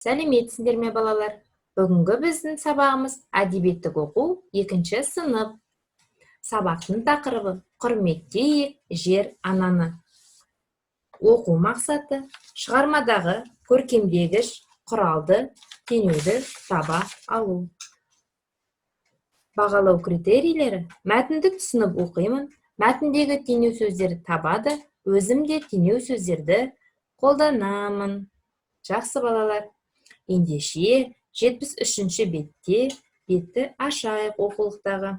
Сәлеметсіңдер ме, балалар! Бүгінгі біздің сабағымыз әдебиеттік оқу, екінші сынып. Сабақтың тақырыбы: «Құрметтейік жер ананы». Оқу мақсаты: шығармадағы көркемдегіш құралды, теңеуді таба алу. Бағалау критерийлері: мәтінді түсініп оқимын, мәтіндегі теңеу сөздерді табады, өзім де теңеу сөздерді қолданамын. Жақсы, балалар, ендеше 73-ші бетте, бетті ашайық оқулықтағы.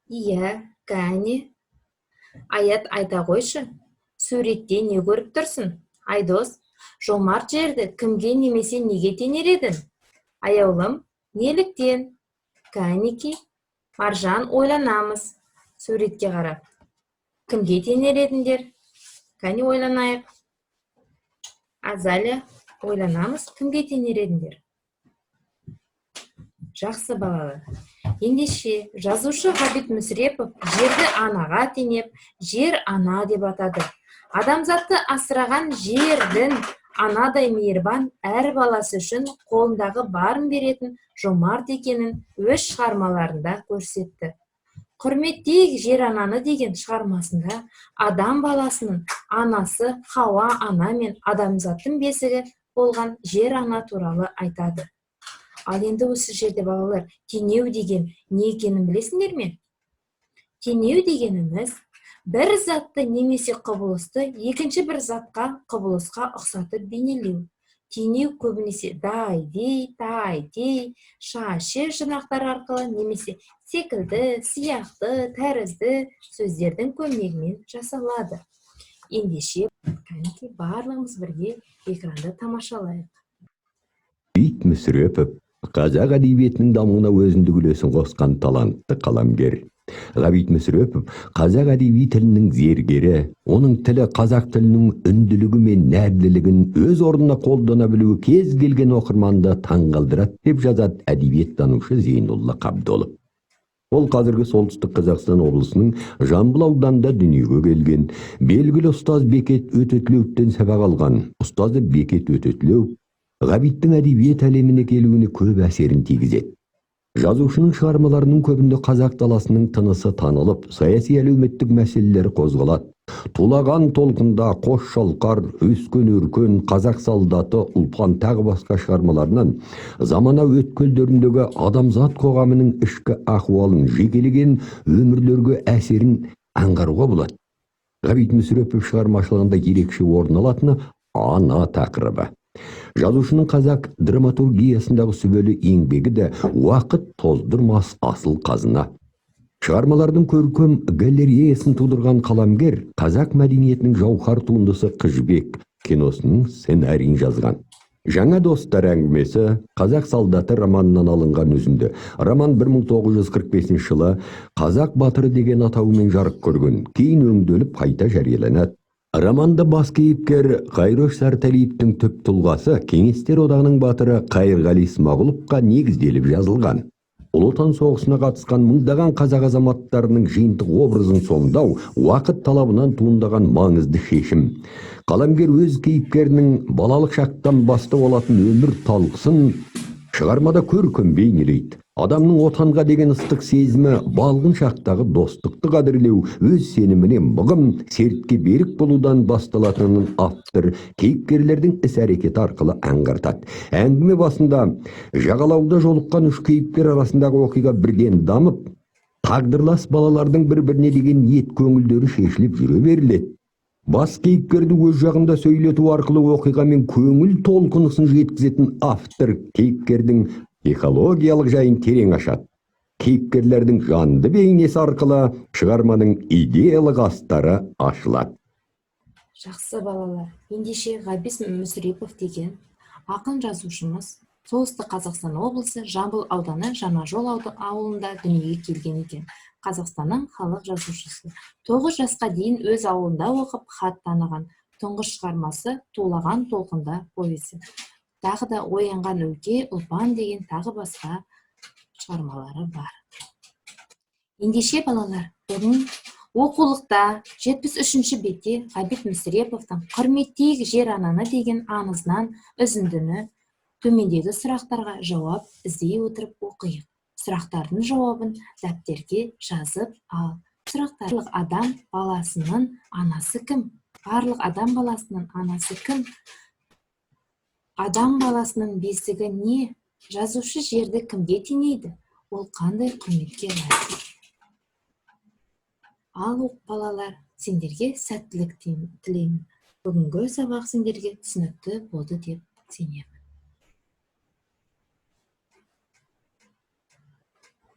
Иә, кәне, Аят, айта қойшы, суретте не көріп тұрсың? Айдос, жомарт жерді кімге немесе неге теңер едің? Аяулым, неліктен? Кәнеки, Маржан, ойланамыз. Суретке қарап, кімге теңер едіңдер? Кәне, ойланайық. Азалия, ойланамыз, кімге теңер едіңдер? Жақсы, балалар. Ендеше, жазушы Ғабит Мүсірепов жерді анаға теңеп, жер ана деп атады. Адамзатты асыраған жердің анадай мейірбан, әр баласы үшін қолындағы барын беретін жомарт екенін өз шығармаларында көрсетті. «Құрметтейік жер ананы» деген шығармасында адам баласының анасы Хауа ана мен адамзаттың бесігі болған жер ана туралы айтады. Ал енді осы жерде, балалар, теңеу деген не екенін білесіңдер ме? Теңеу дегеніміз – бір затты немесе құбылысты екінші бір затқа, құбылысқа ұқсатып бейнелеу. Теңеу көбінесе дай, дей, тай, тей, ша, ше жұрнақтары арқылы немесе секілді, сияқты, тәрізді сөздердің көмегімен жасалады. Ендеше, кәнекей, барлығымыз бірге экранды тамашалайық. Ғабит Мүсірепов – қазақ әдебиетінің дамуына өзіндік үлесін қосқан талантты қаламгер. Ғабит Мүсірепов – қазақ әдеби тілінің зергері. Оның тілі қазақ тілінің үнділігі мен нәрлілігін өз орнына қолдана білуі кез келген оқырманды таңғалдырады, деп жазады әдебиеттанушы Зейнолла Қабдолов. Ол қазіргі Солтүстік Қазақстан облысының Жамбыл ауданында дүниеге келген. Белгілі ұстаз Бекет Өтетілеуовтен сабақ алған. Ұстазы Бекет Өтетілеуов Ғабиттің әдебиет әлеміне келуіне көп әсерін тигізеді. Жазушының шығармаларының көбінде қазақ даласының тынысы танылып, саяси, әлеуметтік мәселелер қозғалады. «Тулаған толқында», «Қос шалқар», «Өскен өркен», «Қазақ солдаты», «Ұлпан» тағы басқа шығармаларынан замана өткелдеріндегі адамзат қоғамының ішкі ахуалын, жекелеген өмірлерге әсерін аңғаруға болады. Ғабит Мүсірепов шығармашылығында ерекше орын алатыны – ана тақырыбы. Жазушының қазақ драматургиясындағы сүбелі еңбегі де уақыт тоздырмас асыл қазына. Шығармалардың көркем галереясын тудырған қаламгер қазақ мәдениетінің жауһар туындысы «Қыз Жібек» киносының сценарийін жазған. «Жаңа достар» әңгімесі «Қазақ солдаты» романынан алынған үзінді. Роман 1945 жылы «Қазақ батыры» деген атаумен жарық көрген, кейін өңделіп, қайта жарияланады. Романда бас кейіпкер Қайрош Сарталиевтің түп тұлғасы Кеңестер Одағының батыры Қайырғали Смағұловқа негізделіп жазылған. Ұлы Отан соғысына қатысқан мыңдаған қазақ азаматтарының жиынтық образын сомдау – уақыт талабынан туындаған маңызды шешім. Қаламгер өз кейіпкерінің балалық шақтан бастау алатын өмір талқысын шығармада көркем бейнелейді. Адамның отанға деген ыстық сезімі, балғын шақтағы достықты қадірлеу, өз сеніміне мығым, сертке берік болудан басталатынын автор кейіпкерлердің іс әрекеті арқылы аңғартады. Әңгіме басында жағалауда жолыққан үш кейіпкер арасындағы оқиға бірден дамып, тағдырлас балалардың бір біріне деген ниет көңілдері шешіліп жүре беріледі. Бас кейіпкерді өз жағында сөйлету арқылы оқиға мен көңіл толқынысын жеткізетін автор кейіпкердің психологиялық жайын терең ашады. Кейіпкерлердің жанды бейнесі арқылы шығарманың идеялық астары ашылады. Жақсы, балалар. Ендеше, Ғабит Мүсірепов деген ақын жазушымыз Солтүстік Қазақстан облысы, Жамбыл ауданы, Жаңажол ауылында дүниеге келген екен. Қазақстанның халық жазушысы. 9 жасқа дейін өз ауылында оқып, хат таныған. Тұңғыш шығармасы – «Тулаған толқында» повесі. Тағы да «Оянған өлке», «Ұлпан» деген тағы басқа шығармалары бар. Ендеше, балалар, бүгін Оқулықта 73-ші бетте Ғабит Мүсіреповтің «Құрметтейік жер ананы» деген аңызынан үзіндіні төмендегі сұрақтарға жауап іздей отырып оқиық. Сұрақтардың жауабын дәптерге жазып ал. Сұрақтар: Барлық адам баласының анасы кім? Барлық адам баласының анасы кім? Адам баласының бесігі не? Жазушы жерді кімге теңейді? Ол қандай құрметке лайық? Ал, балалар, сендерге сәттілік тілеймін. Бүгінгі сабақ сендерге түсінікті болды деп сенемін.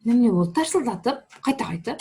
Немене болды тарсылдатып қайта қайта?